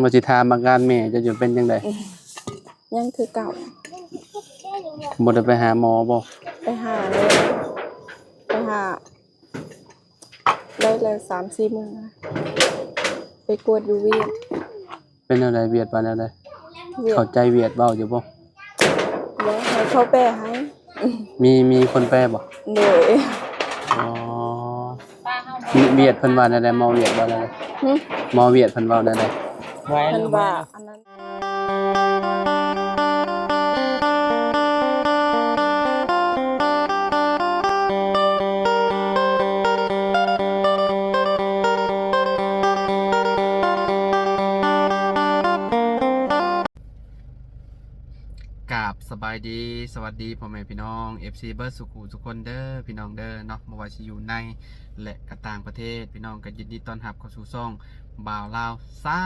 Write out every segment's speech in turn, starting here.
ວ່າຊິຖາມອາການແມ່ເຈົ້າຢູ່ເປັນຈັ່ງໃດ? ຍັງຄືເກົ່າ. ບໍ່ໄດ້ໄປຫາໝໍບໍ່? ໄປຫາແລ້ວ ໄປຫາໄດ້ແລ້ວສາມສີ່ມື້ ໄປກວດຢູ່ວຽດ. ເປັນແນວໃດ? ວຽດວ່າແນວໃດ? ວຽດ ເຂົ້າໃຈວຽດເວົ້າຢູ່ບໍ່? ບໍ່ ໃຫ້ເຂົາແປໃຫ້. ມີ ມີຄົນແປບໍ່? ໂດຍ. ອໍ ວຽດເພິ່ນວ່າແນວໃດ? ໝໍວຽດເວົ້າແນວໃດ? ຫຶ? ໝໍວຽດເພິ່ນເວົ້າແນວໃດ? ເພິ່ນວ່າອັນນັ້ນ ກາບສະບາຍດີ ສະຫວັດດີພໍ່ແມ່ພີ່ນ້ອງ ເອັຟຊີ ເບິດສູ່ຄູ່ສູ່ຄົນເດີພີ່ນ້ອງເດີເນາະ, ບໍ່ວ່າຊິຢູ່ໃນ ແລະ ກະຕ່າງປະເທດ ພີ່ນ້ອງກະຍິນດີຕ້ອນຮັບເຂົ້າສູ່ຊ່ອງບ່າວລາວຊາ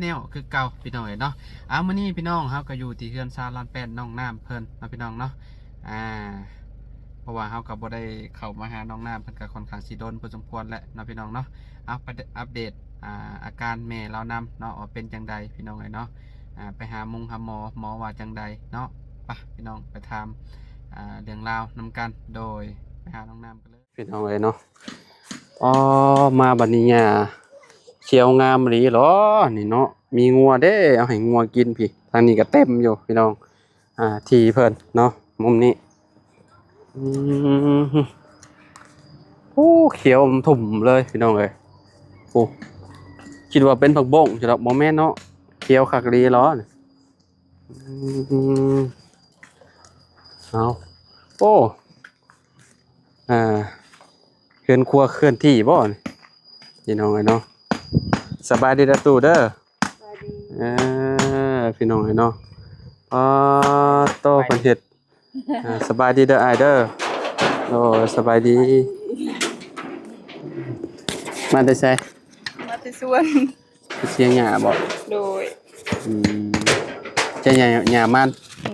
ແນວຄືເກົ່າພີ່ນ້ອງເອີຍເນາະ. ອາ ມື້ນີ້ພີ່ນ້ອງເຮົາກະຢູ່ທີ່ເຮືອນຊາວລ້ານແປດນ້ອງນ້ຳເພິ່ນເນາະພີ່ນ້ອງເນາະ. ອາ ເພາະວ່າເຮົາກະບໍ່ໄດ້ເຂົ້າມາຫານ້ອງນ້ຳເພິ່ນກະຄ່ອນຂ້າງຊິດົນພໍສົມຄວນແຫຼະເນາະພີ່ນ້ອງເນາະ. ເອົາ ໄປອັບເດດ ອາ ອາການແມ່ລາວນຳເນາະ ວ່າເປັນຈັ່ງໃດພີ່ນ້ອງເອີຍເນາະ. ອາ ໄປຫາໂຮງຫາໝໍ ໝໍວ່າຈັ່ງໃດເນາະ. ໄປພີ່ນ້ອງໄປຖາມ ອາ ເລື່ອງລາວນຳກັນ. ໂດຍ ໄປຫານ້ອງນ້ຳກັນເລີຍ ພີ່ນ້ອງເອີຍເນາະ. ອໍ ມາບັດນີ້ຫຍ້າຂຽວງາມອີ່ຫຼີຫຼໍນີ້ເນາະ. ມີງົວເດ້ ເອົາໃຫ້ງົວກິນພີ້. ທາງນີ້ກະເຕັມຢູ່ພີ່ນ້ອງ ອາ ທີ່ເພິ່ນເນາະ ມຸມນີ້. ອືມ ໂອ້ ຂຽວທຸ່ມເລີຍພີ່ນ້ອງເອີຍ. ໂອ້ ຄິດວ່າເປັນຜັກບົ້ງຊັ້ນດອກ ບໍ່ແມ່ນເນາະ. ຂຽວຄັກອີ່ຫຼີຫຼໍ. ອືມ ເອົາ ໂອ້ ອາ ເຮືອນຄົວເຄື່ອນທີ່ບໍ່ນີ້ ພີ່ນ້ອງເອີຍເນາະ. ສະບາຍດີເດີຕູ້ເດີ. ສະບາຍດີ. ເອີ ພີ່ນ້ອງເອີຍເນາະ. ປາໂຕ ເພິ່ນເຮັດ ອາ ສະບາຍດີເດີອ້າຍເດີ. ໂອ້ ສະບາຍດີ. ມາແຕ່ໃສ? ມາແຕ່ສວນ. ໄປເສຍຫຍ້າບໍ່? ໂດຍ. ອືມ ເສຍຫຍ້າ ຫຍ້າມັນ?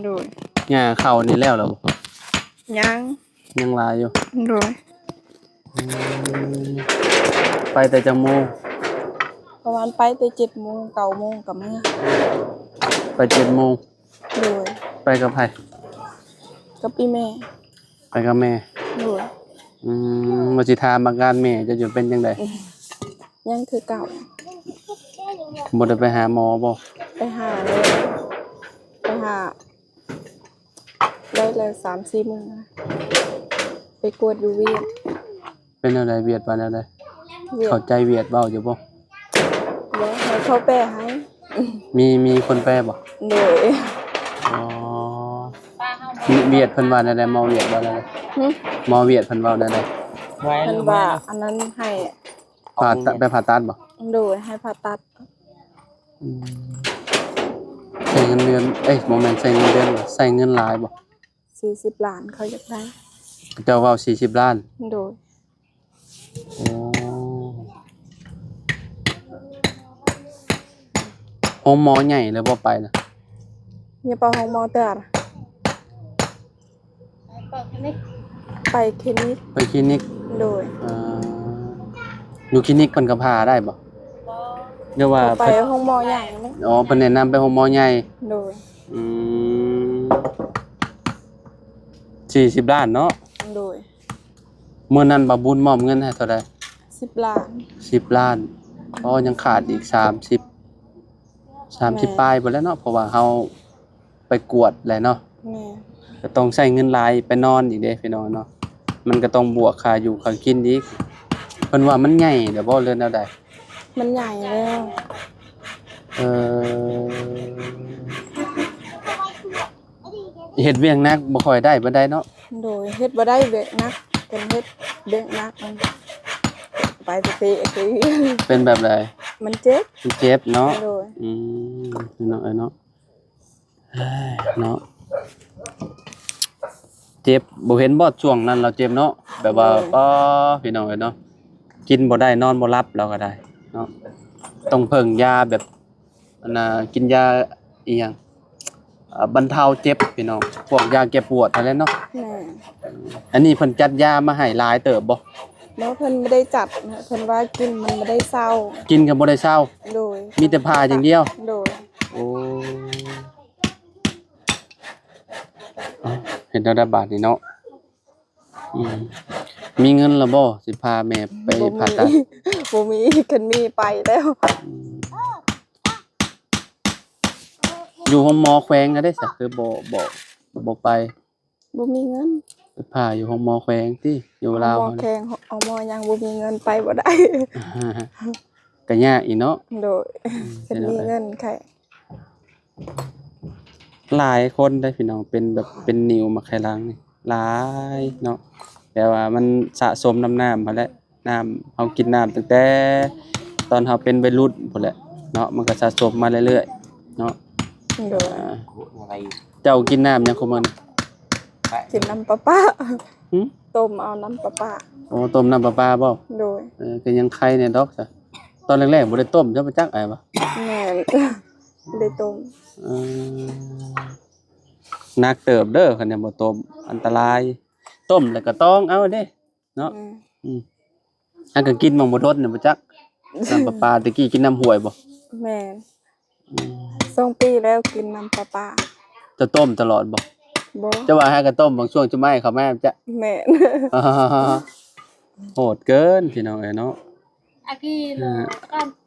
ໂດຍ. ຫຍ້າເຂົ້ານີ້ແລ້ວລະບໍ່? ຍັງ. ຍັງຫຼາຍຢູ່. ໂດຍ. ອືມ ໄປແຕ່ຈັກໂມງ? ປະມານໄປແຕ່ເຈັດໂມງ ເກົ້າໂມງກະເມືອ. ໄປເຈັດໂມງ. ໂດຍ. ໄປກັບໃຜ? ກັບອີ່ແມ່. ໄປກັບແມ່. ໂດຍ. ອືມ ວ່າຊິຖາມອາການແມ່ເຈົ້າຢູ່ເປັນຈັ່ງໃດ? ຍັງຄືເກົ່າ. ບໍ່ໄດ້ໄປຫາໝໍບໍ່? ໄປຫາແລ້ວ ໄປຫາໄດ້ແລ້ວສາມສີ່ມື້ ໄປກວດຢູ່ວຽດ. ເປັນແນວໃດ? ວຽດວ່າແນວໃດ? ວຽດ ເຂົ້າໃຈວຽດເວົ້າຢູ່ບໍ່? ບໍ່ ໃຫ້ເຂົາແປໃຫ້. ມີ ມີຄົນແປບໍ່? ໂດຍ. ອໍ ວຽດເພິ່ນວ່າແນວໃດ? ໝໍວຽດເວົ້າແນວໃດ? ຫຶ? ໝໍວຽດເພິ່ນເວົ້າແນວໃດ? ເພິ່ນວ່າອັນນັ້ນໃຫ້ ຜ່າຕັດ ໄປຜ່າຕັດບໍ່? ໂດຍ ໃຫ້ຜ່າຕັດ. ອືມ ໃຊ້ເງິນເດືອນ ເອີຍ ບໍ່ແມ່ນໃຊ້ເງິນເດືອນ ໃຊ້ເງິນຫຼາຍບໍ່? ສີ່ສິບລ້ານ ເຂົາຢາກໄດ້. ເຂົາເຈົ້າເວົ້າສີ່ສິບລ້ານ? ໂດຍ. ໂອ້ ໂຮງໝໍໃຫຍ່ເລີຍບໍ່ໄປນະ? ຍັງໄປໂຮງໝໍເທື່ອ. ໄປຄລີນິກ. ໄປຄລີນິກ. ໂດຍ. ອ່າ ຢູ່ຄລີນິກເພິ່ນກະຜ່າໄດ້ບໍ່? ບໍ່ ຫຼືວ່າ ໄປໂຮງໝໍໃຫຍ່. ອໍ ເພິ່ນແນະນຳໄປໂຮງໝໍໃຫຍ່. ໂດຍ. ອືມ ສີ່ສິບລ້ານເນາະ? ໂດຍ. ມື້ນັ້ນບ່າວບຸນມອບເງິນໃຫ້ເທົ່າໃດ? ສິບລ້ານ. ສິບລ້ານ. ອໍ ຍັງຂາດອີກສາມສິບ ສາມສິບ ແມ່ນ ປາຍພຸ້ນແຫຼະເນາະ ເພາະວ່າເຮົາໄປກວດແຫຼະເນາະ. ແມ່ນ. ກະຕ້ອງໃຊ້ເງິນຫຼາຍ ໄປນອນອີກເດ້ພີ່ນ້ອງເນາະ ມັນກະຕ້ອງບວກຄ່າຢູ່ຄ່າກິນອີກ. ເພິ່ນວ່າມັນໃຫຍ່ແລ້ວບໍ່ ຫຼືແນວໃດ? ມັນໃຫຍ່ແລ້ວ. ເອີ ເຮັດວຽກໜັກບໍ່ຄ່ອຍໄດ້ປານໃດເນາະ. ໂດຍ. ເຮັດບໍ່ໄດ້ວຽກໜັກ ເພິ່ນເຮັດວຽກໜັກ ໄປເຕະໆ ເປັນແບບໃດ? ມັນເຈັບ. ມັນເຈັບເນາະ. ໂດຍ. ອືມ ພີ່ນ້ອງເອີຍເນາະ ເນາະ ເຈັບ. ບໍ່ເຫັນບໍ່ ຊ່ວງນັ້ນລາວເຈັບເນາະ ແບບວ່າ ໂດຍ ປ້າ ພີ່ນ້ອງເອີຍເນາະ ກິນບໍ່ໄດ້ ນອນບໍ່ຫຼັບ ລາວກະໄດ້ເນາະ ຕ້ອງເພິ່ງຢາແບບ ອັນນ່າ ກິນຢາອີ່ຫຍັງ ເອີ ບັນເທົາເຈັບພີ່ນ້ອງ ພວກຢາແກ້ປວດຫັ້ນແຫຼະເນາະ. ແມ່ນ. ອັນນີ້ເພິ່ນຈັດຢາມາໃຫ້ຫຼາຍເຕີບບໍ່? ບໍ່ ເພິ່ນບໍ່ໄດ້ຈັດນະ ເພິ່ນວ່າກິນມັນບໍ່ໄດ້ເຊົາ. ກິນກໍບໍ່ໄດ້ເຊົາ? ໂດຍ. ມີແຕ່ຜ່າຢ່າງດຽວ? ໂດຍ. ໂອ້ ເຮັດແນວໃດບາດນີ້ເນາະ? ອືມ ມີເງິນແລ້ວບໍ່ ຊິພາແມ່ໄປຜ່າຕັດ? ບໍ່ມີ ຄັນມີໄປແລ້ວ. ອືມ ຢູ່ໂຮງໝໍແຂວງກໍໄດ້ຊະ ຄືບໍ່ ບໍ່ ບໍ່ໄປ? ບໍ່ມີເງິນ. ໄປຜ່າຢູ່ໂຮງໝໍແຂວງຕິ ຢູ່ລາວ? ໂຮງໝໍແຂວງ ໂຮງໝໍຫຍັງ ບໍ່ມີເງິນໄປບໍ່ໄດ້. ກໍຍາກອີກເນາະ. ໂດຍ. ອືມ ຄັນມີເງິນໄຂ. ຫຼາຍຄົນເດ້ພີ່ນ້ອງ ເປັນແບບເປັນໜິວໝາກໄຂ່ຫຼັງນີ້ຫຼາຍເນາະ ແຕ່ວ່າມັນສະສົມນຳນ້ຳຫັ້ນແຫຼະ ນ້ຳ ເຮົາກິນນ້ຳຕັ້ງແຕ່ຕອນເຮົາເປັນໄວລຸ້ນພຸ້ນແຫຼະເນາະ ມັນກໍສະສົມມາເລື້ອຍໆເນາະ. ໂດຍ. ເຈົ້າກິນນ້ຳຫຍັງຄຸມື້ນີ້? ກິນນ້ຳປະປາ. ຫື? ຕົ້ມເອົານ້ຳປະປາ. ໂອ້ ຕົ້ມນ້ຳປະປາບໍ່? ໂດຍ. ເອີ ກໍຍັງໄຄແດ່ດອກຊະ ຕອນແລກໆບໍ່ໄດ້ຕົ້ມ ເຈົ້າບໍ່ຈັກອ້າຍວ່າ. ແມ່ນ. ບໍ່ໄດ້ຕົ້ມ. ເອີ ໜັກເຕີບເດີ ຄັນຍັງບໍ່ຕົ້ມ ອັນຕະລາຍ. ຕົ້ມແລ້ວກໍຕອງເອົາເດ້ເນາະ. ແມ່ນ. ອືມ ອັນກໍກິນໝ່ອງບໍ່ດົນນະບໍ່ຈັກ ນ້ຳປະປາ. ແຕ່ກີ້ກິນນ້ຳຫ້ວຍບໍ່? ແມ່ນ. ອືມ ສອງປີແລ້ວກິນນ້ຳປະປາ. ຈະຕົ້ມຕະຫຼອດບໍ່? ບໍ່. ຈະວ່າຫາກໍຕົ້ມບາງຊ່ວງຈຸມອ້າຍເຂົ້າມາຈະ. ແມ່ນ. ໂຫດເກີນພີ່ນ້ອງເອີຍເນາະ.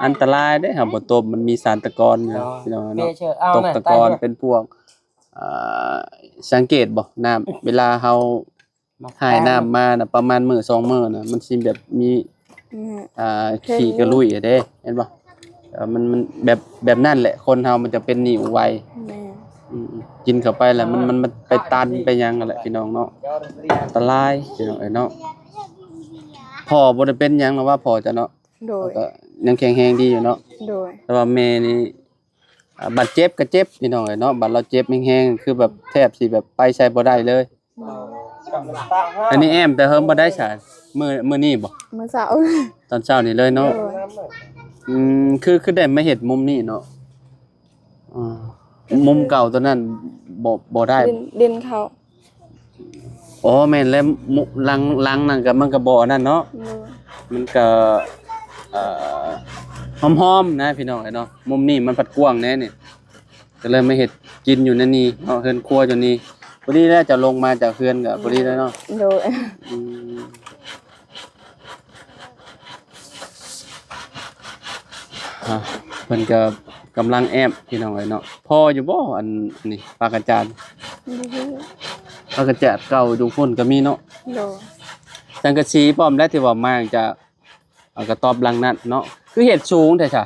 ອັນຕະລາຍເດ້ ເຮົາບໍ່ຕົ້ມ ມັນມີສານຕະກອນຢູ່ ໂດຍ ພີ່ນ້ອງເນາະ. ຕົກຕະກອນເປັນພວກ ອ່າ ສັງເກດບໍ່ ນ້ຳ ເວລາເຮົາຖ່າຍນ້ຳມານະ ປະມານມື້ສອງມື້ນະ ມັນຊິແບບມີ ອືມ ອ່າ ຂີ້ກະລຸຍເດ້ ເຫັນບໍ່? ເອີ ມັນ ມັນແບບ ແບບນັ້ນແຫຼະ ຄົນເຮົາມັນຈະເປັນໜິວໄວ. ແມ່ນ. ອືມ ກິນເຂົ້າໄປແລ້ວມັນ ມັນ ມັນໄປຕັນໄປຫຍັງຫັ້ນແຫຼະພີ່ນ້ອງເນາະ ອັນຕະລາຍພີ່ນ້ອງເອີຍເນາະ. ພໍ່ບໍ່ໄດ້ເປັນຫຍັງດອກວ່າ ພໍ່ເຈົ້າເນາະ? ໂດຍ. ເຂົາກໍຍັງແຂງແຮງດີຢູ່ເນາະ? ໂດຍ. ແຕ່ວ່າແມ່ນີ້ ອ່າ ບາດເຈັບກໍເຈັບພີ່ນ້ອງເອີຍເນາະ ບາດລາວເຈັບແຮງໆ ຄືແບບແທບຊິແບບໄປໃສບໍ່ໄດ້ເລີຍ. ແມ່ນ. ອັນນີ້ແອ້ມແຕ່ເຫິງບໍ່ໄດ້ສາ ມື້ ມື້ນີ້ບໍ່? ມື້ເຊົ້າ ຕອນເຊົ້ານີ້ເລີຍເນາະ. ໂດຍ. ອືມ ຄື ຄືໄດ້ມາເຮັດມຸມນີ້ເນາະ. ອ່າ ມຸມເກົ່າຕົວນັ້ນບໍ່ ບໍ່ໄດ້ ດິນ ດິນເຂົາ. ອໍ ແມ່ນແລ້ວ ມຸ ຫຼັງ ຫຼັງນັ້ນກໍ ມັນກໍບໍ່ອັນນັ້ນເນາະ. ໂດຍ. ມັນກໍ ເອີ ຫອມໆນະພີ່ນ້ອງເອີຍເນາະ ມຸມນີ້ມັນພັດກວ້າງແດ່ນີ້ ກໍເລີຍມາເຮັດກິນຢູ່ໃນນີ້ເນາະ ເຮືອນຄົວຢູ່ນີ້ ພໍດີແລ້ວ ເຈົ້າລົງມາຈາກເຮືອນກໍພໍດີແລ້ວເນາະ. ໂດຍ. ອືມ ອ່າ ເພິ່ນກໍກຳລັງແອ້ມພີ່ນ້ອງເອີຍເນາະ. ພໍຢູ່ບໍ່ ອັນນີ້ ປາກະຈານ? ບໍ່ຮູ້. ປາກະຈານເກົ່າຢູ່ພຸ້ນກໍມີເນາະ. ໂດຍ. ສັງກະສີພ້ອມແລ້ວ ທີ່ວ່າມາຈາກ ອ່າ ກະຕອບຫຼັງນັ້ນເນາະ ຄືເຮັດສູງແທ້ຊະ?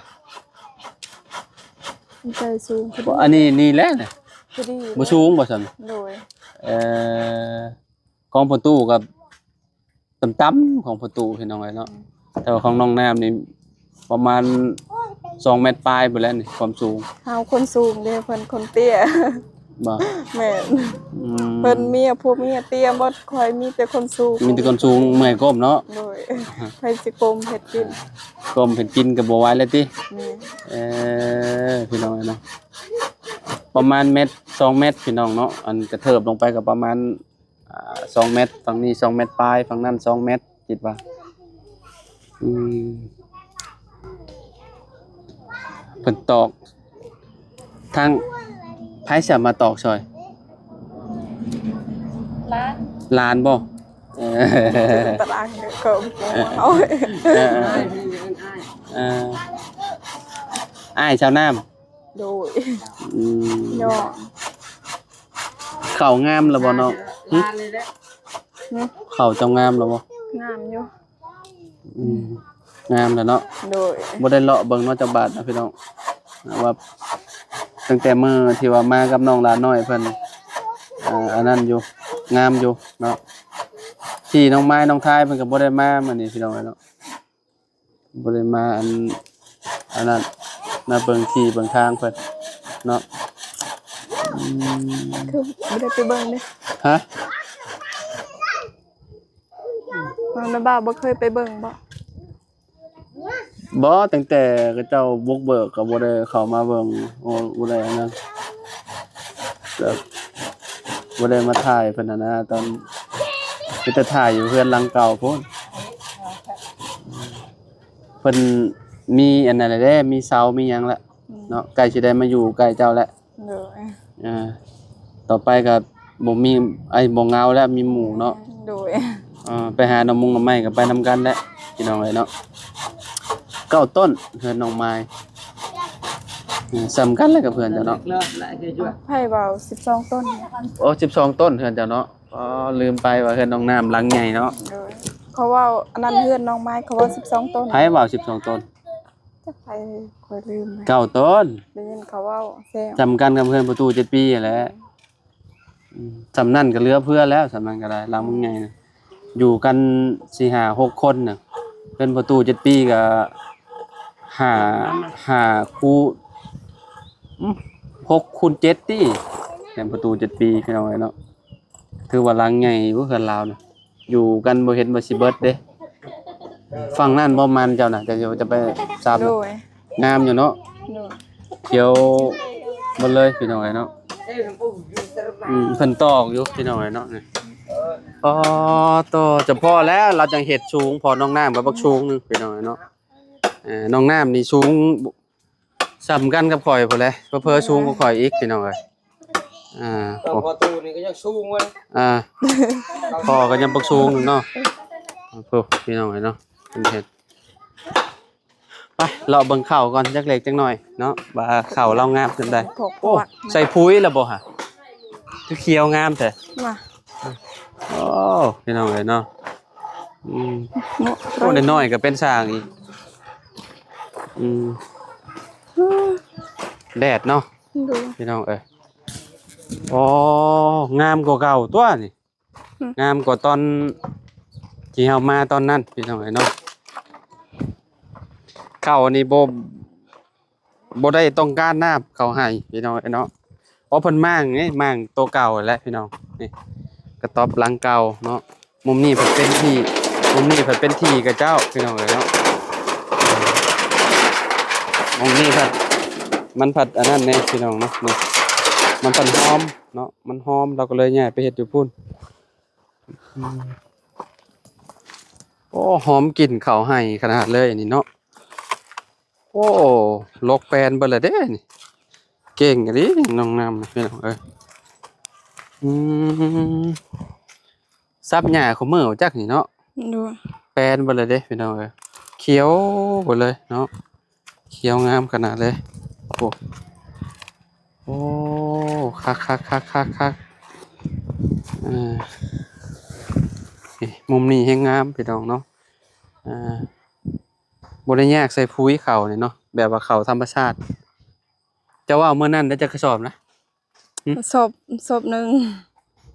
ມັນໃສ່ສູງ ບໍ່ ອັນນີ້ ນີ້ແຫຼະນະ ພໍດີ ບໍ່ສູງບໍ່ຊັ້ນ? ໂດຍ. ເອີ ຂອງພໍ່ຕູ້ກໍຕ່ຳໆ ຂອງພໍ່ຕູ້ພີ່ນ້ອງເອີຍເນາະ. ອືມ. ແຕ່ວ່າຂອງນ້ອງນ້ຳນີ້ປະມານສອງແມັດປາຍພຸ້ນແຫຼະນີ້ ຄວາມສູງ. ເຮົາຄົນສູງເດ້ ເພິ່ນຄົນເຕ້ຍ. ບໍ່? ແມ່ນ. ອືມ. ເພິ່ນເມຍ ພວກເມຍເຕ້ຍໝົດ ຂ້ອຍມີແຕ່ຄົນສູງ. ມີແຕ່ຄົນສູງ ເມື່ອຍກົ້ມເນາະ. ໂດຍ. ໃຜຊິກົ້ມເຮັດກິນ? ກົ້ມເຮັດກິນກໍບໍ່ໄຫວແລ້ວຕິ? ແມ່ນ. ເອີ ພີ່ນ້ອງເອີຍເນາະ ປະມານແມັດ ສອງແມັດ ພີ່ນ້ອງເນາະ ອັນກະເທີບລົງໄປກໍປະມານ ອ່າ ສອງແມັດ ຝັ່ງນີ້ສອງແມັດປາຍ ຝັ່ງນັ້ນສອງແມັດ ຄິດວ່າ. ອືມ ເພິ່ນຕອກ ທາງໃຜສາມາດຕອກຊ່ອຍ? ຫຼານ. ຫຼານບໍ່? ເອີ ຕາລາງເກີມເຮົາ. ເອີ ເອີ ເອີ ເອີ ອ້າຍຊາວນ້ຳ. ໂດຍ. ອືມ ເນາະ ເຂົ້າງາມແລ້ວບໍ່ນ້ອງ? ຫຶ? ຫຶ? ເຂົ້າເຈົ້າງາມແລ້ວບໍ່? ງາມຢູ່. ອືມ ງາມແລ້ວເນາະ. ໂດຍ. ບໍ່ໄດ້ເລາະເບິ່ງເນາະ ຈັກບາດນະພີ່ນ້ອງ ວ່າຕັ້ງແຕ່ມື້ທີ່ວ່າມາກັບນ້ອງຫຼານນ້ອຍເພິ່ນ ອ່າ ອັນນັ້ນຢູ່ ງາມຢູ່ເນາະ. ທີ່ນ້ອງໄມ້ນ້ອງທາຍເພິ່ນກໍບໍ່ໄດ້ມາມື້ນີ້ ພີ່ນ້ອງເອີຍເນາະ. ບໍ່ໄດ້ມາອັນ ອັນນັ້ນ ມາເບິ່ງທີ່ເບິ່ງທາງເພິ່ນເນາະ. ອືມ ຄືບໍ່ໄດ້ໄປເບິ່ງເດ້? ຫະ? ນ້ອງນາບ່າວບໍ່ເຄີຍໄປເບິ່ງບໍ່? ບໍ່ ຕັ້ງແຕ່ເຂົາເຈົ້າບຸກເບີກກໍບໍ່ໄດ້ເຂົ້າມາເບິ່ງ ໂອ້ ບໍ່ໄດ້ອັນນັ້ນ ແບບ ບໍ່ໄດ້ມາຖ່າຍເພິ່ນຫັ້ນນະ ຕອນ ມີແຕ່ຖ່າຍຢູ່ເຮືອນຫຼັງເກົ່າພຸ້ນ. ເພິ່ນມີອັນນັ້ນແຫຼະເດ້ ມີເສົາມີຫຍັງແລ້ວ ອືມ ເນາະ ໃກ້ຊິໄດ້ມາຢູ່ໃກ້ເຈົ້າແລ້ວ ໂດຍ ອ່າ ຕໍ່ໄປກໍບໍ່ມີ ໄອ້ ບໍ່ເຫງົາແລ້ວ ມີໝູ່ເນາະ ໂດຍ ອ່າ ໄປຫາໜໍ່ມົງໜໍ່ໄມ້ກໍໄປນຳກັນແຫຼະ ພີ່ນ້ອງເອີຍເນາະ ເກົ້າຕົ້ນ ເຮືອນນ້ອງມາຍ ເອີ ສ່ຳກັນແຫຼະກັບເຮືອນເຈົ້າເນາະ ໃຜເວົ້າສິບສອງຕົ້ນ ໂອ້ ສິບສອງຕົ້ນເຮືອນເຈົ້າເນາະ ອໍ ລືມໄປວ່າເຮືອນນ້ອງນ້ຳຫຼັງໃຫຍ່ເນາະ ໂດຍ ເຂົາເວົ້າອັນນັ້ນເຮືອນນ້ອງມາຍ ເຂົາເວົ້າສິບສອງຕົ້ນ ໃຜເວົ້າສິບສອງຕົ້ນ? ຈັກໃຜ ຂ້ອຍລືມແລ້ວ ເກົ້າຕົ້ນ ໄດ້ຍິນເຂົາເວົ້າແຊວ ສ່ຳກັນກັບເຮືອນປະຕູເຈັດປີຫັ້ນແຫຼະ ອືມ ສ່ຳນັ້ນກໍເຫຼືອເຟືອແລ້ວ ສ່ຳນັ້ນກໍໄດ້ ຫຼັງມັນໃຫຍ່ນະ ຢູ່ກັນສີ່ຫ້າຫົກຄົນນະ ເຮືອນປະຕູເຈັດປີກໍຫ້າ ຫ້າຄູ ອືມ ຫົກຄູນເຈັດຕິ ເຮືອນປະຕູເຈັດປີ ພີ່ນ້ອງເອີຍເນາະ ຖືວ່າຫຼັງໃຫຍ່ຢູ່ເຮືອນລາວນະ ຢູ່ກັນບໍ່ເຫັນວ່າຊິເບິດເດ້ ຝັ່ງນັ້ນບໍ່ມັນເຈົ້ານະ ເຈົ້າຈະໄປສາບ ໂດຍ ງາມຢູ່ເນາະ ໂດຍ ຂຽວເບິດເລີຍ ພີ່ນ້ອງເອີຍເນາະ ອືມ ເພິ່ນຕອກຢູ່ ພີ່ນ້ອງເອີຍເນາະ ນີ້ ອໍ ໂຕ ຈະພໍແລ້ວ ລາວຈັ່ງເຮັດສູງ ພໍນ້ອງນ້ຳກໍບັກສູງໜຶ່ງ ພີ່ນ້ອງເອີຍເນາະ ເອີ ນ້ອງນ້ຳນີ້ສູງ ສ່ຳກັນກັບຂ້ອຍພຸ້ນແຫຼະ ເຜີໆສູງກວ່າຂ້ອຍອີກ ພີ່ນ້ອງເອີຍ ອ່າ ໂອ້ ພໍ່ຕູ້ນີ້ກໍຍັງສູງເວີ້ຍ ອ່າ ພໍ່ກໍຍັງປຶກສູງເນາະ ໂອ້ ພີ່ນ້ອງເອີຍເນາະ ເພິ່ນເຮັດ ໄປ ເລາະເບິ່ງເຂົ້າກ່ອນ ຈັກເລັກຈັກໜ້ອຍເນາະ ວ່າເຂົ້າລາວງາມສ່ຳໃດ ໂອ້ ໃສ່ປຸ໋ຍແລ້ວບໍ່ຫະ ຄືຂຽວງາມແທ້ ມາ ໂອ້ ພີ່ນ້ອງເອີຍເນາະ ອືມ ໂອ້ ນ້ອຍໆກໍເປັນຊ່າງອີກ ອືມ ແດດເນາະ ໂດຍ ພີ່ນ້ອງເອີຍ ໂອ້ ງາມກວ່າເກົ່າຕົວນີ້ ອືມ ງາມກວ່າຕອນທີ່ເຮົາມາຕອນນັ້ນ ພີ່ນ້ອງເອີຍເນາະ ເຂົ້ານີ້ບໍ່ ບໍ່ໄດ້ຕ້ອງການນ້ຳເຂົ້າໃຫ້ພີ່ນ້ອງເອີຍເນາະ ເພາະເພິ່ນມ້າງນີ້ ມ້າງໂຕເກົ່າແຫຼະພີ່ນ້ອງ ນີ້ກະຕ໊ອບຫຼັງເກົ່າເນາະ ມຸມນີ້ພັດເປັນທີ່ ມຸມນີ້ພັດເປັນທີ່ຂະເຈົ້າພີ່ນ້ອງເອີຍເນາະ ມຸມນີ້ພັດ ມັນພັດອັນນັ້ນແດ່ພີ່ນ້ອງເນາະ ນີ້ ມັນພັດຫອມເນາະ ມັນຫອມ ລາວກໍເລີຍຍ້າຍໄປເຮັດຢູ່ພຸ້ນ ອືມ ໂອ້ ຫອມກິ່ນເຂົ້າໃຫ້ຂະໜາດເລີຍນີ້ເນາະ. ໂອ້ ລົກແປນເບິດແລ້ວເດ້ນີ້ ເກັ່ງອີ່ຫຼີນ້ອງນ້ຳພີ່ນ້ອງເອີຍ ອືມ ສັບຫຍ້າຄູ່ມື້ບໍ່ຈັກນີ້ເນາະ ໂດຍ ແປນເບິດແລ້ວເດ້ພີ່ນ້ອງເອີຍ ຂຽວເບິດເລີຍເນາະ ຂຽວງາມຂະໜາດເລີຍ ໂອ້ ໂອ້ ຄັກໆໆໆໆ ເອີ ນີ້ ມຸມນີ້ແຮງງາມພີ່ນ້ອງເນາະ ອ່າ ບໍ່ໄດ້ຍາກໃສ່ປຸ໋ຍເຂົ້ານີ້ເນາະ ແບບວ່າເຂົ້າທຳມະຊາດ ເຈົ້າເວົ້າມື້ນັ້ນໄດ້ຈັກກະສອບນະ? ຫຶ? ສອບ ສອບໜຶ່ງ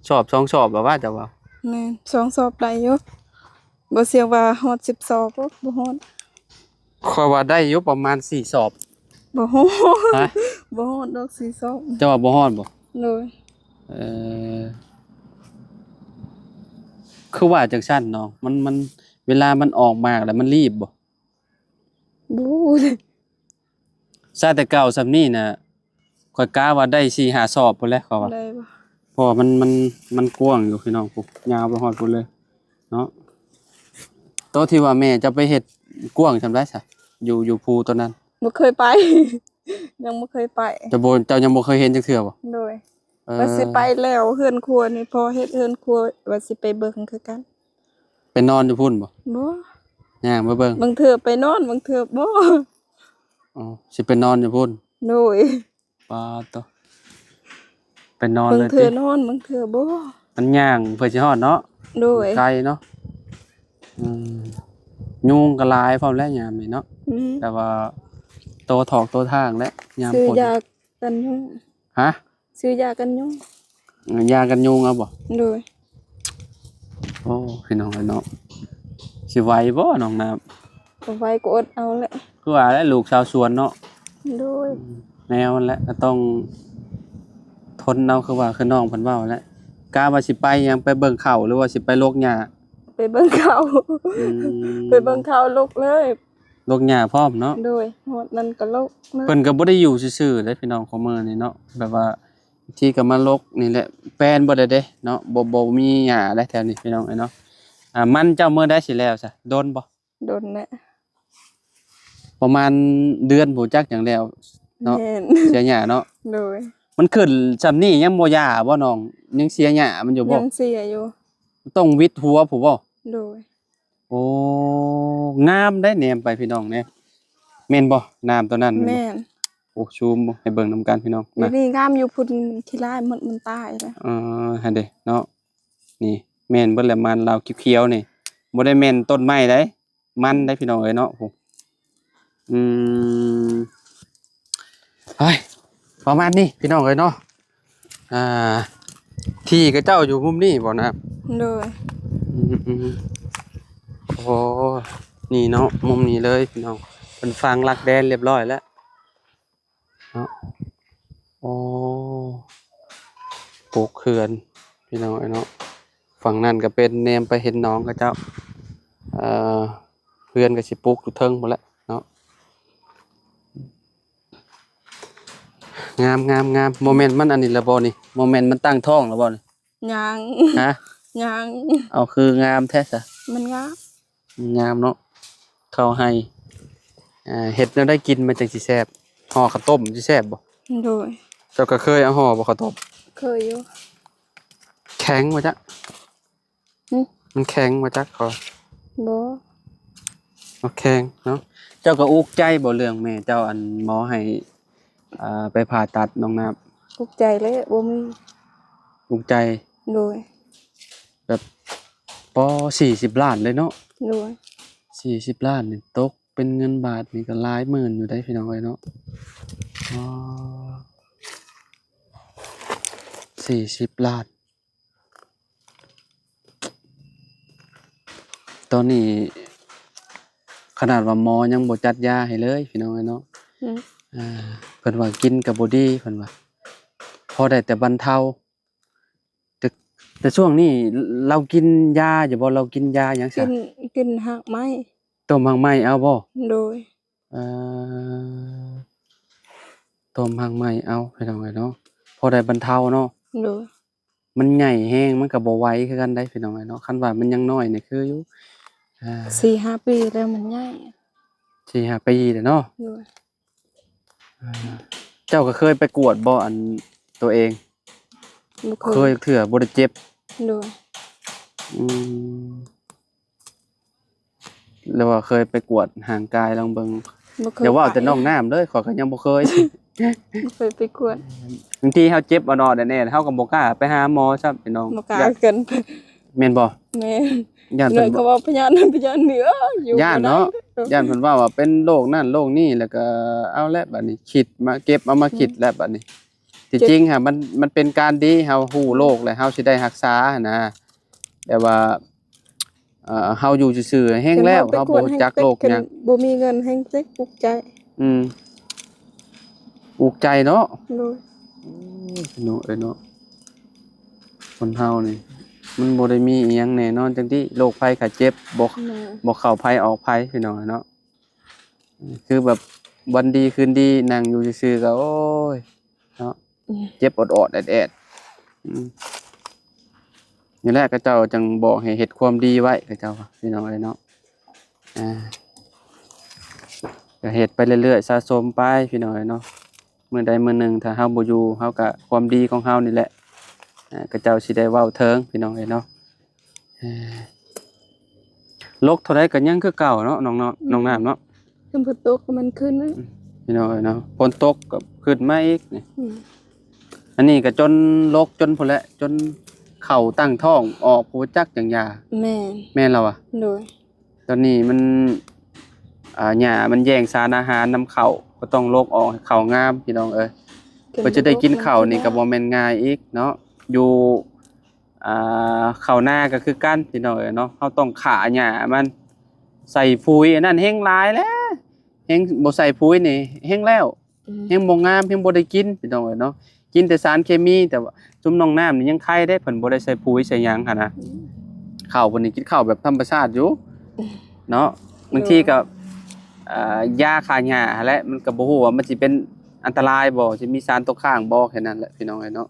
ສອບສອງສອບແບບວ່າເຈົ້າເວົ້າ ແມ່ນ ສອງສອບໄດ້ຢູ່ ບໍ່ສ່ຽງວ່າຮອດສິບສອບ ໂອ້ ບໍ່ຮອດ ຂ້ອຍວ່າໄດ້ຢູ່ປະມານສີ່ສອບ ບໍ່ຮອດ ຮະ? ບໍ່ຮອດດອກສີ່ສອບ ເຈົ້າວ່າບໍ່ຮອດບໍ່? ໂດຍ ເອີ ຄືວ່າຈັ່ງຊັ້ນເນາະ ມັນ ມັນ ເວລາມັນອອກໝາກແລ້ວມັນລີບບໍ່? ບໍ່ຮູ້ເລີຍ ຊາແຕ່ເກົ່າສ່ຳນີ້ນະ ຂ້ອຍກະວ່າໄດ້ສີ່ຫ້າສອບພຸ້ນແຫຼະ ຂ້ອຍວ່າ ໄດ້ບໍ່? ເພາະວ່າມັນ ມັນ ມັນກວ້າງຢູ່ພີ່ນ້ອງ ພຸ້ນ ຍາວໄປຮອດພຸ້ນເລີຍເນາະ ໂຕທີ່ວ່າແມ່ເຈົ້າໄປເຮັດກວ້າງສ່ຳໃດຊະ ຢູ່ ຢູ່ພູໂຕນັ້ນ? ບໍ່ເຄີຍໄປ ຍັງບໍ່ເຄີຍໄປ ເຈົ້າບໍ່ ເຈົ້າຍັງບໍ່ເຄີຍເຫັນຈັກເທື່ອບໍ່? ໂດຍ ເອີ ວ່າຊິໄປແລ້ວເຮືອນຄົວນີ້ ພໍເຮັດເຮືອນຄົວ ວ່າຊິໄປເບິ່ງຄືກັນ ໄປນອນຢູ່ພຸ້ນບໍ່? ບໍ່ ຍ່າງໄປເບິ່ງ ບາງເທື່ອໄປນອນ ບາງເທື່ອບໍ່ ອໍ ຊິໄປນອນຢູ່ພຸ້ນ ໂດຍ ປາດໂທ້ ໄປນອນເລີຍຕິ ບາງເທື່ອນອນ ບາງເທື່ອບໍ່ ມັນຍ່າງເພື່ອຊິຮອດເນາະ ໂດຍ ໄກເນາະ ອືມ ຍຸງກໍຫຼາຍພ້ອມແຫຼະຍາມນີ້ເນາະ ອືມ ແຕ່ວ່າໂຕຖອກໂຕທາງແຫຼະຍາມຝົນ ຊື້ຢາກັນຍຸງ ຮະ? ຊື້ຢາກັນຍຸງ ເອີ ຢາກັນຍຸງເອົາບໍ່? ໂດຍ ໂອ້ ພີ່ນ້ອງເອີຍເນາະ ຊິໄຫວບໍ່ນ້ອງນ້ຳ? ບໍ່ໄຫວກໍອົດເອົາແຫຼະ ຄືວ່າແຫຼະ ລູກຊາວສວນເນາະ ໂດຍ ອືມ ແນວນັ້ນແຫຼະ ກໍຕ້ອງທົນເອົາ ຄືວ່າ ຄືນ້ອງເພິ່ນເວົ້າແຫຼະ ກະວ່າຊິໄປຫຍັງ ໄປເບິ່ງເຂົ້າ ຫຼືວ່າຊິໄປລົກຫຍ້າ? ໄປເບິ່ງເຂົ້າ ອືມ ໄປເບິ່ງເຂົ້າ ລົກເລີຍ ລົກຫຍ້າພ້ອມເນາະ ໂດຍ ຮອດນັ້ນກໍລົກເລີຍ ເພິ່ນກໍບໍ່ໄດ້ຢູ່ຊື່ໆເດ້ພີ່ນ້ອງ ຂອງມື້ນີ້ເນາະ ແບບວ່າ ທີ່ກໍມາລົກນີ້ແຫຼະ ແປນເບິດແລ້ວເດ້ເນາະ ບໍ່ ບໍ່ມີຫຍ້າແລ້ວແຖວນີ້ພີ່ນ້ອງເອີຍເນາະ ອ່າ ມັນເຈົ້າມື້ໃດຊິແລ້ວຊະ ດົນບໍ່? ດົນແລ້ວ ປະມານເດືອນບໍ່ຈັກຫຍັງແລ້ວເນາະ. ແມ່ນ ເສຍຫຍ້າເນາະ. ໂດຍ. ມັນຂຶ້ນຊ່ຳນີ້ຍັງບໍ່ຢ່າບໍ່ນ້ອງ? ຍັງເສຍຫຍ້າມັນຢູ່ບໍ່? ຍັງເສຍຢູ່. ຕ້ອງຫວິດຫົວພຸ້ນບໍ່? ໂດຍ. ໂອ້ ງາມໄດ໋ ແນມໄປພີ່ນ້ອງເດ້. ແມ່ນບໍ່ ນ້ຳຕົວນັ້ນແມ່ນບໍ່? ແມ່ນ. ໂອ້ ຊູມໃຫ້ເບິ່ງນຳກັນພີ່ນ້ອງ. ຢູ່ນີ້ງາມຢູ່ພຸ້ນ ມັນຂີ້ລ້າຍໝົດ ມັນຕາຍແລ້ວ. ເອີ ຫັ້ນເດ້ເນາະ. ນີ້ແມ່ນເບິດແລ້ວ ມັນລາວຂຽວໆນີ້ ບໍ່ໄດ້ແມ່ນຕົ້ນໄມ້ໃດ໋ ມັນໄດ໋ພີ່ນ້ອງເອີຍເນາະ. ໂອ້ ອືມ ໄປ ປະມານນີ້ພີ່ນ້ອງເອີຍເນາະ. ອ່າ ທີ່ຂະເຈົ້າຢູ່ມຸມນີ້ບໍ່ນະ? ໂດຍ. ອືມໆ ໂອ້ ນີ້ເນາະ ມຸມນີ້ເລີຍພີ່ນ້ອງ ເພິ່ນຝັງຫຼັກແດນລຽບຮ້ອຍແລ້ວເນາະ. ໂອ້ ປຸກເຮືອນພີ່ນ້ອງເອີຍເນາະ. ຝັ່ງນັ້ນກໍເປັນ ແນມໄປເຫັນໜອງຂະເຈົ້າ ເອີ ເຮືອນກໍຊິປຸກຢູ່ເທິງພຸ້ນແຫຼະເນາະ. ງາມໆໆ ບໍ່ແມ່ນມັນອັນນີ້ລະບໍ່ນີ້? ບໍ່ແມ່ນມັນຕັ້ງທ້ອງລະບໍ່ນີ້? ຍັງ. ຮະ? ຍັງ. ເອົາ ຄືງາມແທ້ຊະ? ມັນງາມ. ງາມເນາະ ເຂົ້າໄຮ່. ເຮັດແນວໃດກິນມັນຈັ່ງຊິແຊບ? ຫໍ່ເຂົ້າຕົ້ມຊິແຊບບໍ່? ໂດຍ. ເຈົ້າກໍເຄີຍເອົາຫໍ່ບໍ່ເຂົ້າຕົ້ມ? ເຄີຍຢູ່. ແຂງບໍ່ຈັກ? ຫຶ? ມັນແຂງບໍ່ຈັກ ຂໍ. ບໍ່. ບໍ່ແຂງເນາະ. ເຈົ້າກໍອຸກໃຈບໍ່ເລື່ອງແມ່ເຈົ້າ ອັນໝໍໃຫ້ ອ່າ ໄປຜ່າຕັດນ້ອງນ້ຳ? ອຸກໃຈແຫຼະ ບໍ່ມີ. ອຸກໃຈ. ໂດຍ. ແບບ ປໍ ສີ່ສິບລ້ານເລີຍເນາະ? ໂດຍ. ສີ່ສິບລ້ານນີ້ຕົກເປັນເງິນບາດນີ້ກໍຫຼາຍໝື່ນຢູ່ໄດ໋ພີ່ນ້ອງເອີຍເນາະ. ອໍ ສີ່ສິບລ້ານ. ຕອນນີ້ຂະໜາດວ່າໝໍຍັງບໍ່ຈັດຢາໃຫ້ເລີຍພີ່ນ້ອງເອີຍເນາະ. ອືມ. ອ່າ ເພິ່ນວ່າກິນກໍບໍ່ດີ ເພິ່ນວ່າ ພໍໄດ້ແຕ່ບັນເທົາ. ແຕ່ ແຕ່ຊ່ວງນີ້ລາວກິນຢາຢູ່ບໍ່? ລາວກິນຢາຫຍັງຊະ? ກິນ ກິນຮາກໄມ້. ຕົ້ມຮາກໄມ້ເອົາບໍ່? ໂດຍ. ເອີ ຕົ້ມຮາກໄມ້ເອົາ ພີ່ນ້ອງເອີຍເນາະ ພໍໄດ້ບັນເທົາເນາະ. ໂດຍ. ມັນໃຫຍ່ແຮງມັນກໍບໍ່ໄຫວຄືກັນໄດ໋ ພີ່ນ້ອງເອີຍເນາະ. ຄັນວ່າມັນຍັງນ້ອຍນີ້ຄືຢູ່ ອ່າ ສີ່ຫ້າປີແລ້ວມັນໃຫຍ່. ສີ່ຫ້າປີແລ້ວເນາະ. ໂດຍ. ອ່າ ເຈົ້າກໍເຄີຍໄປກວດບໍ່ ອັນຕົວເອງ? ບໍ່ເຄີຍ. ເຄີຍເທື່ອ ບໍ່ໄດ້ເຈັບ? ໂດຍ. ອືມ ຫຼືວ່າເຄີຍໄປກວດຮ່າງກາຍລອງເບິ່ງ? ບໍ່ເຄີຍ. ຢ່າເວົ້າແຕ່ນ້ອງນ້ຳເດີ ຂ້ອຍກໍຍັງບໍ່ເຄີຍ. ບໍ່ເຄີຍໄປກວດ. ບາງທີເຮົາເຈັບອອດໆແດ່ໆ ເຮົາກໍບໍ່ກ້າໄປຫາໝໍຊ້ຳ ພີ່ນ້ອງ. ບໍ່ກ້າ ຢ້ານ ກັນ. ແມ່ນບໍ່? ແມ່ນ. ຢ້ານເພິ່ນ ເຂົາເວົ້າພະຍາດນັ້ນພະຍາດນີ້ ເອີ ຢູ່ ຢ້ານເນາະ. ບໍ່ໄດ້. ຢ້ານເພິ່ນເວົ້າວ່າເປັນໂລກນັ້ນໂລກນີ້ ແລ້ວກໍເອົາແຫຼະ ບາດນີ້ຄິດມາ ເກັບເອົາມາ ອືມ ຄິດແລ້ວບາດນີ້. ທີ່ຈິງຫັ້ນ ມັນ ມັນເປັນການດີ ເຮົາຮູ້ໂລກແລ້ວ ເຮົາຊິໄດ້ຮັກສາຫັ້ນນະ. ແຕ່ວ່າ ເອີ ເຮົາຢູ່ຊື່ໆແຮງແລ້ວ ເຮົາບໍ່ຮູ້ຈັກໂລກຫຍັງ. ບໍ່ມີເງິນແຮງເຈັບ ອຸກໃຈ. ອືມ ອຸກໃຈເນາະ. ໂດຍ. ໂອ້ຍ ພີ່ນ້ອງເອີຍເນາະ ຄົນເຮົານີ້ມັນບໍ່ໄດ້ມີອີ່ຫຍັງແນ່ນອນຈັກດີ ໂລກໄພໄຂ້ເຈັບ ບໍ່ ແມ່ນ ບໍ່ເຂົ້າໃຜອອກໃຜ ພີ່ນ້ອງເອີຍເນາະ. ຄືແບບວັນດີຄືນດີນັ່ງຢູ່ຊື່ໆກໍ ໂອ້ຍ ເນາະ ອືມ ເຈັບອອດໆແອດໆ. ອືມ ນີ້ແຫຼະ ເຂົາເຈົ້າຈັ່ງບອກໃຫ້ເຮັດຄວາມດີໄວ້ ເຂົາເຈົ້າວ່າ ພີ່ນ້ອງເອີຍເນາະ. ອ່າ ກໍເຮັດໄປເລື້ອຍໆ ສະສົມໄປ ພີ່ນ້ອງເອີຍເນາະ. ມື້ໃດມື້ໜຶ່ງຖ້າເຮົາບໍ່ຢູ່ ເຮົາກໍ ຄວາມດີຂອງເຮົານີ້ແຫຼະ ເຂົາເຈົ້າຊິໄດ້ເວົ້າເຖິງ ພີ່ນ້ອງເອີຍເນາະ. ເອີ ລົກເທົ່າໃດກໍຍັງຄືເກົ່າເນາະ ນ້ອງເນາະ ອືມ ນ້ອງນ້ຳເນາະ. ຄັນຝົນຕົກກໍມັນຂຶ້ນນະ ອືມ ພີ່ນ້ອງເອີຍເນາະ. ຝົນຕົກກໍຂຶ້ນມາອີກນີ້. ອືມ ອັນນີ້ກໍຈົນລົກຈົນພຸ້ນແຫຼະ ຈົນເຂົ້າຕັ້ງທ້ອງອອກ ບໍ່ຈັກຫຍັງຢາ. ແມ່ນ. ແມ່ນແລ້ວຫວາ? ໂດຍ. ຕອນນີ້ມັນ ອ່າ ຫຍ້າມັນແຍ່ງສານອາຫານນຳເຂົ້າ ກໍຕ້ອງລົກອອກໃຫ້ເຂົ້າງາມ ພີ່ນ້ອງເອີຍ. ເພື່ອຈະໄດ້ກິນເຂົ້ານີ້ກໍບໍ່ແມ່ນງ່າຍອີກເນາະ. ຢູ່ ອ່າ ເຂົ້ານາກໍຄືກັນ ພີ່ນ້ອງເອີຍເນາະ. ເຮົາຕ້ອງຂ້າຫຍ້າມັນ ໃສ່ຝຸ່ນອັນນັ້ນແຮງຫຼາຍແຫຼະ ແຮງບໍ່ໃສ່ຝຸ່ນນີ້ແຮງແລ້ວ ອືມ ແຮງບໍ່ງາມ ແຮງບໍ່ໄດ້ກິນ ພີ່ນ້ອງເອີຍເນາະ. ກິນແຕ່ສານເຄມີ. ແຕ່ວ່າຊຸມນ້ອງນ້ຳນີ້ຍັງໄຄເດ້ ເພິ່ນບໍ່ໄດ້ໃສ່ຝຸ່ນໃສ່ຫຍັງຫັ້ນນະ. ອືມ ເຂົ້າເພິ່ນນີ້ກິນເຂົ້າແບບທຳມະຊາດຢູ່ເນາະ. ໂດຍ. ບາງທີກໍ ອ່າ ຢາຂ້າຫຍ້າຫັ້ນແຫຼະ ມັນກໍບໍ່ຮູ້ວ່າມັນຊິເປັນອັນຕະລາຍບໍ່ ຊິມີສານຕົກຄ້າງບໍ່ ແຄ່ນັ້ນແຫຼະ ພີ່ນ້ອງເອີຍເນາະ.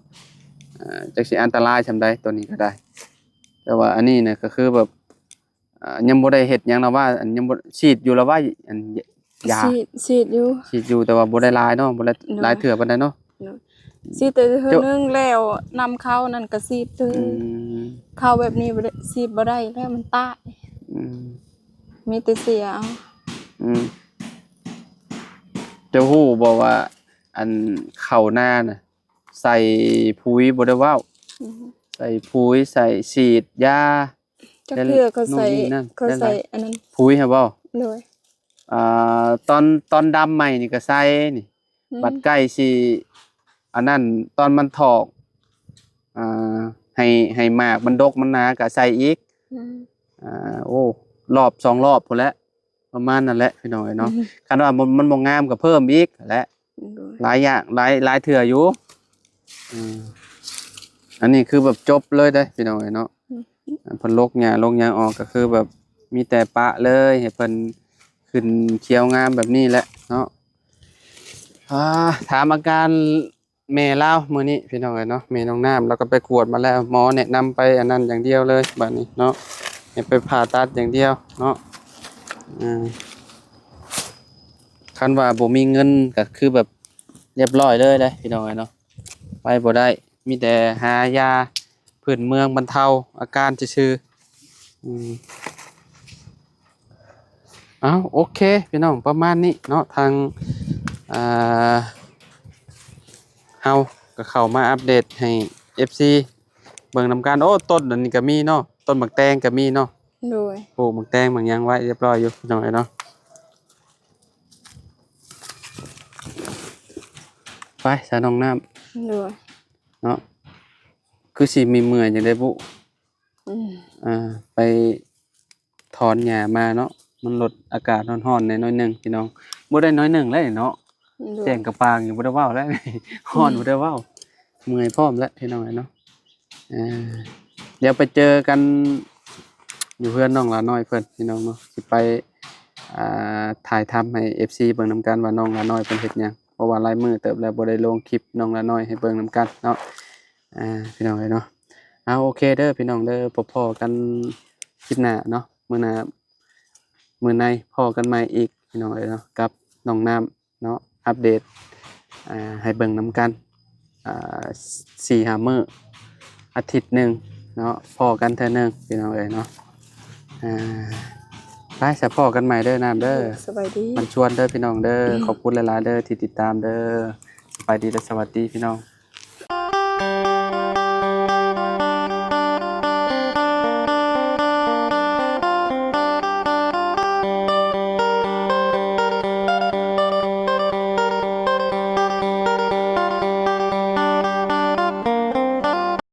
ອ່າ ຈັກຊິອັນຕະລາຍສ່ຳໃດ ຕົວນີ້ກໍໄດ້. ແຕ່ວ່າອັນນີ້ນະກໍຄືແບບ ອ່າ ຍັງບໍ່ໄດ້ເຮັດຫຍັງລະວ່າ ອັນ ຍັງບໍ່ ສີດຢູ່ລະວ່າ ອັນ ຢາ ສີດ ສີດຢູ່ ສີດຢູ່ ແຕ່ວ່າບໍ່ໄດ້ຫຼາຍເນາະ ບໍ່ໄດ້ ໂດຍ ຫຼາຍເທື່ອປານໃດເນາະ ໂດຍ ສີດແຕ່ເທື່ອໜຶ່ງແລ້ວ ນຳເຂົ້ານັ້ນກໍສີດເລີຍ ອືມ ເຂົ້າແບບນີ້ບໍ່ໄດ້ ສີດບໍ່ໄດ້ແລ້ວ ມັນຕາຍ ອືມ ມີແຕ່ເສຍເອົາ ອືມ ເຈົ້າຮູ້ບໍ່ວ່າ ອັນ ເຂົ້ານານະ ໃສ່ປຸ໋ຍບໍ່ໄດ້ເວົ້າ ອືມ ໃສ່ປຸ໋ຍ ໃສ່ ສີດຢາ ຈັກເທື່ອເຂົາໃສ່ ເຂົາໃສ່ອັນນັ້ນ ປຸ໋ຍຫັ້ນບໍ່ ໂດຍ ອ່າ ຕອນ ຕອນດຳໃໝ່ນີ້ກໍໃສ່ນີ້ ອືມ ບັດໃກ້ຊິ ອັນນັ້ນ ຕອນມັນຖອກ ອ່າ ໃຫ້ ໃຫ້ໝາກມັນດົກມັນໜາກໍໃສ່ອີກ ອືມ ອ່າ ໂອ້ ລອບສອງລອບພຸ້ນແຫຼະ ປະມານນັ້ນແຫຼະພີ່ນ້ອງເອີຍເນາະ ອືມ ຄັນວ່າມັນ ມັນບໍ່ງາມກໍເພີ່ມອີກແຫຼະ ໂດຍ ຫຼາຍຢ່າງ ຫຼາຍ ຫຼາຍເທື່ອຢູ່ ອືມ ອັນນີ້ຄືແບບຈົບເລີຍເດ້ພີ່ນ້ອງເອີຍເນາະ ອືມ ເພິ່ນລົກຫຍ້າລົກຫຍັງອອກ ກໍຄືແບບມີແຕ່ປະເລີຍ ໃຫ້ເພິ່ນຂຶ້ນຂຽວງາມແບບນີ້ແຫຼະເນາະ ອ່າ ຖາມອາການ ແມ່ລາວມື້ນີ້ພີ່ນ້ອງເອີຍເນາະ ແມ່ນ້ອງນ້ຳ ລາວກໍໄປກວດມາແລ້ວ ໝໍແນະນຳໄປອັນນັ້ນຢ່າງດຽວເລີຍບາດນີ້ເນາະ ໃຫ້ໄປຜ່າຕັດຢ່າງດຽວເນາະ ອ່າ ຄັນວ່າບໍ່ມີເງິນກໍຄືແບບລຽບຮ້ອຍເລີຍເດ້ພີ່ນ້ອງເອີຍເນາະ ໄປບໍ່ໄດ້ ມີແຕ່ຫາຢາພື້ນເມືອງບັນເທົາອາການຊື່ໆ ອືມ ເອົາ ໂອເຄພີ່ນ້ອງ ປະມານນີ້ເນາະ ທາງ ອ່າ ເຮົາກໍເຂົ້າມາອັບເດດໃຫ້ເອັຟຊີເບິ່ງນຳກັນ ໂອ້ ຕົ້ນອັນນີ້ກໍມີເນາະ ຕົ້ນໝາກແຕງກໍມີເນາະ ໂດຍ ປູກໝາກແຕງໝາກຫຍັງໄວ້ລຽບຮ້ອຍຢູ່ພີ່ນ້ອງເອີຍເນາະ ໄປຊະນ້ອງນ້ຳ ໂດຍ ເນາະ ຄືຊິມີເມື່ອຍຈັ່ງໃດບຸ ອືມ ອ່າ ໄປ ຖອນຫຍ້າມາເນາະ ມັນລົດອາກາດຮ້ອນໆແດ່ໜ້ອຍໜຶ່ງພີ່ນ້ອງ ບໍ່ໄດ້ໜ້ອຍໜຶ່ງແລ້ວເນາະ ໂດຍ ແຈ້ງກະປາງຢູ່ ບໍ່ໄດ້ເວົ້າແລ້ວ ຮ້ອນ ອືມ ບໍ່ໄດ້ເວົ້າ ເມື່ອຍພ້ອມແລ້ວພີ່ນ້ອງເອີຍເນາະ ອ່າ ດຽວໄປເຈີກັນຢູ່ເຮືອນນ້ອງຫຼ້ານ້ອຍເພິ່ນພີ່ນ້ອງເນາະ ຊິໄປ ອ່າ ຖ່າຍທຳໃຫ້ເອັຟຊີເບິ່ງນຳກັນວ່ານ້ອງຫຼ້ານ້ອຍເພິ່ນເຮັດຫຍັງ ເພາະວ່າຫຼາຍມື້ເຕີບແລ້ວບໍ່ໄດ້ລົງຄລິບນ້ອງຫຼ້ານ້ອຍໃຫ້ເບິ່ງນຳກັນເນາະ ອ່າ ພີ່ນ້ອງເອີຍເນາະ ເອົາ ໂອເຄເດີພີ່ນ້ອງເດີ ພໍ້ກັນຄລິບໜ້າເນາະ ມື້ໜ້າ ມື້ໃນພໍ້ກັນໃໝ່ອີກພີ່ນ້ອງເອີຍເນາະ ກັບນ້ອງນ້ຳເນາະ ອັບເດດ ອ່າ ໃຫ້ເບິ່ງນຳກັນ ອ່າ ສີ່ຫ້າມື້ ອາທິດໜຶ່ງເນາະ ພໍ້ກັນເທື່ອໜຶ່ງພີ່ນ້ອງເອີຍເນາະ ອ່າ ໄປຊະ ພໍ້ກັນໃໝ່ເດີນ້ຳເດີ ໂດຍ ສະບາຍດີ ມັນຊວນເດີພີ່ນ້ອງເດີ ອືມ ຂອບຄຸນຫຼາຍໆເດີທີ່ຕິດຕາມເດີ ສະບາຍດີ ແລະ ສະຫວັດດີພີ່ນ້ອງ.